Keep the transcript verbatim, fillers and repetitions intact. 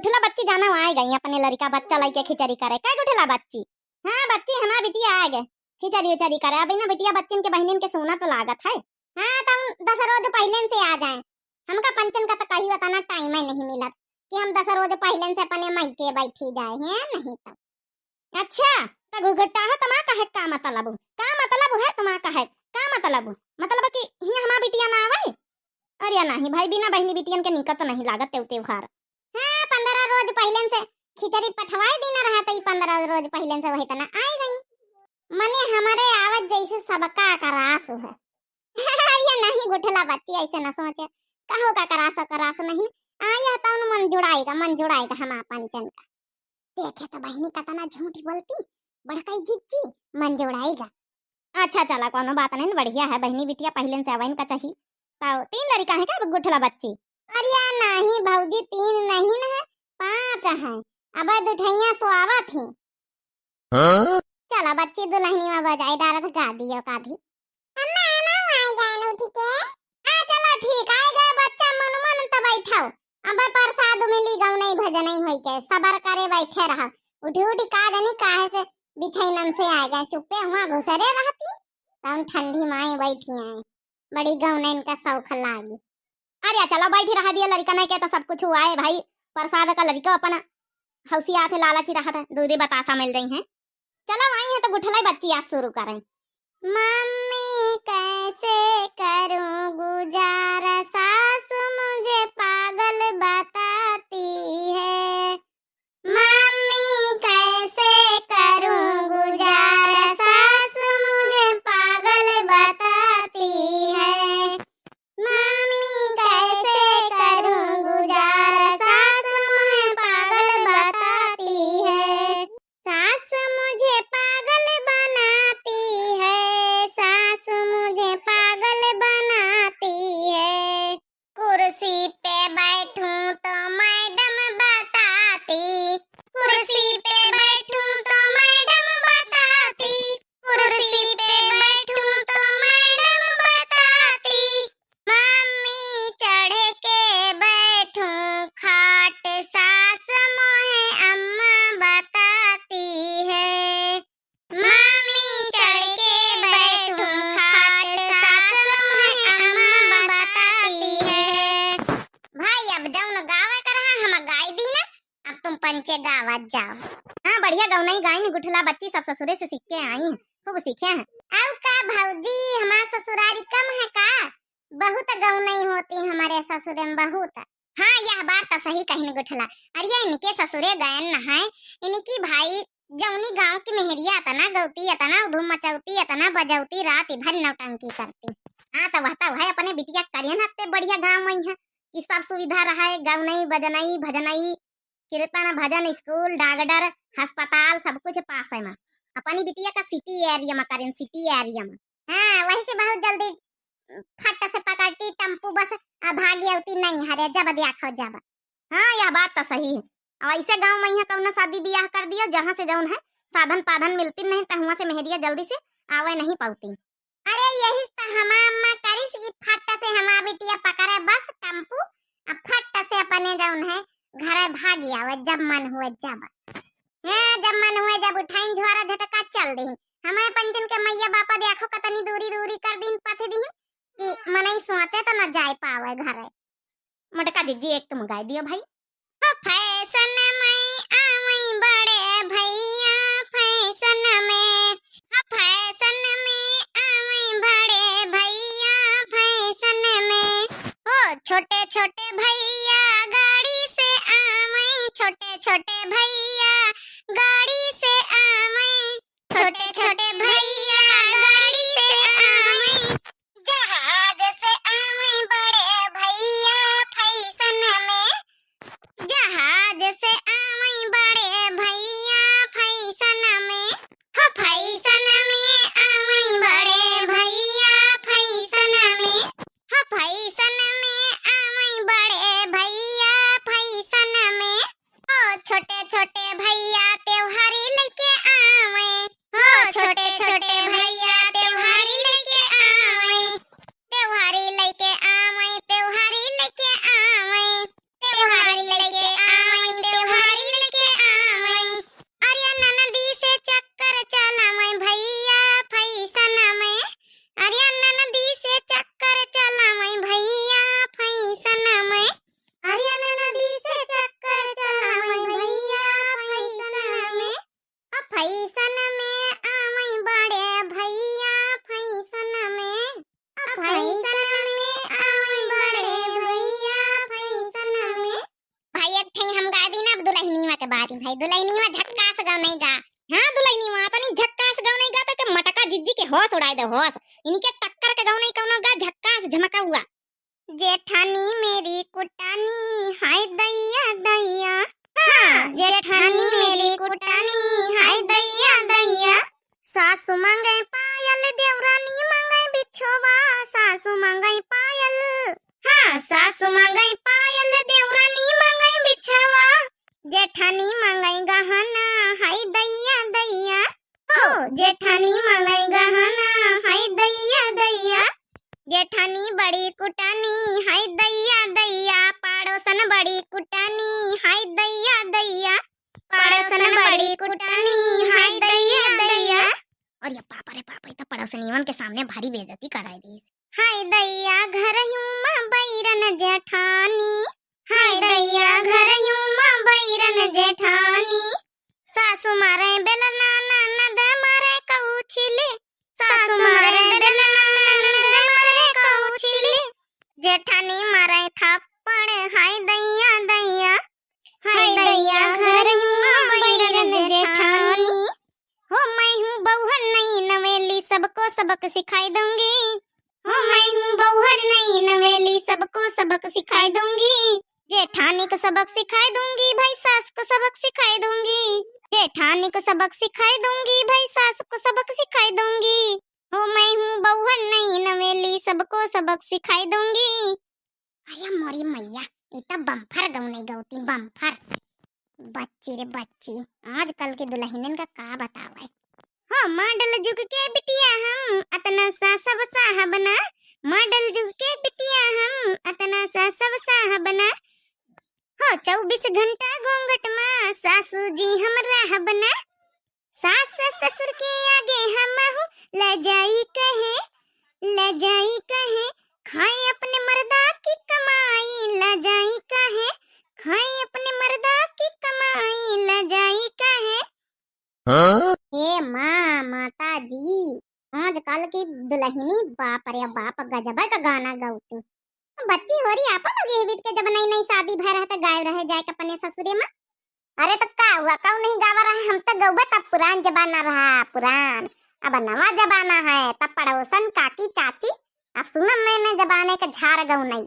गुठला बच्ची जाना आए गई अपने लड़िका बच्चा लइके खिचड़ी करे। का गुठला बच्ची? हाँ बच्ची, हमार बिटिया आए गए खिचड़ी उचड़ी करे। अब इन्हें बिटिया बच्चिन के बहिनिन के सुना तो लागत है। हाँ, तो हम दस रोज पहिलेन से आ जाए। हमका पंचन का तो कही बताना टाइम ही नहीं मिलत कि हम दस रोज पहिलेन से अपने मायके बैठी जाए हैं, नहीं तो। अच्छा, त घुघुटाहो तमा कहे का मतलब? का मतलब है तमा कहे? का मतलब? मतलब कि हियां हमार बिटिया ना आवे? अरे नाही भाई, बिना बहिनी बिटियन के निकत नहीं लागत तेउ त्योहार। हाँ, पन्द्रह रोज पहिलेन से खिचड़ी पठवाए दीना रहा, त ई पन्द्रह रोज पहिलेन से वही तना आई गई। मने हमरे आवत जैसे सबका करास है। अरे नहीं गुठला बच्ची, ऐसे ना सोचे। कहो का करास, करास नहीं। आया तउन मन जुड़ाएगा, मन जुड़ाएगा हमार पंचन का। देखे तो बहिनी कतना झूठ बोलती, बड़काई जिज्जी, मन जुड़ाएगा। अच्छा चला, कोनो बात नहीं, बढ़िया है, बहिनी बिटिया पहिलेन से अवइन का चाही। तो तीन लड़िका है का गुठला बच्ची? अरे नाही भौजी, तीन नहीं न है, पाँच है। अब दुठैया सोआवत ही। हाँ? चला बच्ची, दुल्हनी में बजाई डारत गा दियो काधी। अम्मा, अम्मा, आ जान उठी के। हाँ, चलो ठीक, आए गए बच्चा मन मन त बैठाओ। अब प्रसाद मिली, गौनई भजनई होई के, सबर करे बैठे रहा। उठी उठी का जानी काहे से बिछैनन से आए गए, चुप्पे हुआ घुसरे रहती, तउन ठंडी माई बैठी आए, बड़ी गौनैन का शौक लागी। अरे चलो बैठी रहा दिया, लड़िका नहीं के तो सब कुछ हुआ है भाई, प्रसाद का लड़िका अपना हौसिया थे लालची रहा था, दूधे बतासा मिल जाई है। चलो आई है तो गुठलाई बच्ची आज शुरू करें। मम्मी कैसे करूं गुजारा, सास मुझे पागल बताती है। मम्मी कैसे करूं गुजारा, सास मुझे पागल बताती है। मम्मी कैसे करूं गुजारा, सास मुझे पागल बताती है। सास मुझे पागल बनाती है, सास मुझे पागल बनाती है। कुर्सी पे बैठूं तो मैडम बताती, कुर्सी पे बैठूं तो मैडम बताती, कुर्सी पे बैठूं तो मैडम बताती। मम्मी चढ़ के बैठूं खाट, सास मोहे अम्मा बताती है। मम्मी चढ़ के बैठूं खाट, सास मोहे अम्मा बताती है। भाई, अब जौन गावे के रहा, हम गाई दीना, अब तुम पंचे गावत जाओ। हाँ, बढ़िया गौनई गाइन गुठला बच्ची, सब ससुरे से सीख के आई हैं, खूब सीखे हैं। अब का भौजी, हमार ससुरारी कम है का? बहुत गौनई होती हमारे ससुरे में, बहुत। हाँ, यह बात तो सही कहिन गुठला। अरे, इनके ससुरे गयन न है, इनकी भाई जौनी गाँव की मेहरिया अतना गौती, अतना धूम मचौती, अतना बजौती, रात भर नौटंकी करती। हाँ, तो वह तो वह अपने बिटिया करियन हत्ते बढ़िया गाँव में है कि सब सुविधा रहे, गौनई, बजनई, भजनई, कीर्तन, भजन, स्कूल, डॉक्टर, अस्पताल, सब कुछ पास है माँ। अपनी बिटिया का सिटी एरिया में करें, सिटी एरिया में। हाँ, वही से बहुत जल्दी फट से पकड़ती टेम्पू बस, आ भागी अउती नहीं हरे, जब देखो जब। हाँ, यह बात तो सही है। अब ऐसे गाँव में यहाँ कौनो शादी ब्याह कर दियो, जहाँ से जौन है साधन पाधन मिलती नहीं, तो हुआं से मेहरिया जल्दी से आवे नहीं पाती। अरे यही तो हमार अम्मा करिस कि फट से हमार बिटिया पकड़े बस टेम्पू, आ फट से अपने जौन है घरे भागी आवे, जब मन हुए जब। हाँ, जब मन हुए जब उठाइन झोरा झटका चल दीन। हमारे पंचन के मैया बापा देखो कतनी दूरी दूरी कर दीन, पथ दीन कि मनई सोचे तो न जाए पावे घरे। मोटका जिज्जी एक तुम गाय दियो भाई। हो फैशन में आवे बड़े भैया फैशन में, हो फैशन में आवे बड़े भैया फैशन में। हो छोटे छोटे भैया गाड़ी से आवे, छोटे छोटे भैया गाड़ी से आवे, छोटे छोटे भैया गाड़ी से आवे, जहाज से आवे बड़े भैया फैशन में, जहाज से आवे बड़े भैया फैशन में, हो फैशन में आवे बड़े भैया फैशन में, हो फैशन में आवे बड़े भैया फैशन में। हो छोटे छोटे भैया त्योहारी लेके आवे, हो छोटे छोटे भैया त्योहारी लेके आवे, त्योहारी लेके आवे, त्योहारी लेके आवे, त्योहारी लेके आवे, बारी भाई दुलहिनी मा झक्कास गवनई गा। हाँ दुलहिनी मा तनी झक्कास गवनई गा, तो के मटका जिज्जी के होश उड़ाए दे होश। इनके टक्कर के गवनई कौनो गा झक्कास झमका हुआ। जेठानी मेरी कुटानी, हाय दैया दैया। हाँ, जेठानी मेरी कुटानी, हाय दैया दैया। सासु मांगे पायल, देवरानी मांगे बिछवा, सासु मांगे पायल। हाँ, सासु मांगे पायल, देवरानी मांगे बिछवा। जेठानी मांगे गहना, हाय दैया दैया। हो, जेठानी मांगे गहना, हाय दैया दैया। जेठानी बड़ी कुटानी, हाय दैया दैया। पड़ोसन बड़ी कुटानी, हाय दैया दैया। पड़ोसन बड़ी कुटानी, हाय दैया दैया। अरे बाप रे बाप, ई त पड़ोसनियन के सामने भारी बेइज्जती कराए दीस। हाय दैया घरहियो मा बैरन जेठानी, हाय दैया घरहियो मा बैरन जेठानी। सासु मारे बेलना, ननद मारे कउछिली, सासु मारे बेलना, ननद मारे कउछिली। जेठानी मारे थप्पड़, हाय दैया दैया। हाय दैया घरहियो मा बैरन जेठानी। हो मैं हूँ बउहन नई नवेली, सबको सबक सिखाई दूंगी। हो मैं हूँ बउहन नई नवेली, सबको सबक सिखाई दूंगी। जेठानी को सबक सिखाई दूंगी, भाई सास को सबक सिखाई दूंगी। जेठानी को सबक सिखाई दूंगी, भाई सास को सबक सिखाई दूंगी। हो मैं हूँ बउहन नई नवेली, सबको सबक सिखाई दूंगी। अरे मोरी मैया, ई त बम्फर गवनई गवती, बम्फर। बच्ची रे बच्ची, आजकल के दुलहिनन का का बतावे। हो मॉडल जुग के बिटिया हम, अतना सा सब साहब ना। मॉडल जुग के बिटिया हम, अतना सा सब साहब ना। हो चउबीस घंटा घूंघट मा, सासू जी हम रहब ना। सास ससुर के आगे हमहू लजाई कहे, लजाई कहे। खाए अपने मर्दा की कमाई, लजाई कहे। खाए अपने मर्दा की कमाई, लजाई कहे। हाँ? हे माँ, माता जी, आजकल की दुलहिनी, बाप रे बाप, गजब का गाना गवती। बच्ची होरी, आपन लोग यही बीत के जब नई नई शादी भय रहे त गाय रहे जाए के अपने ससुरे मा। अरे त का हुआ, कउ नहीं गावा रहे, हम त गउबे तब पुरान जमाना रहा, पुरान। अब नवा जमाना है, तब पड़ोसन, काकी, चाची, अब सुनन नए नए जमाने के झार गवनई।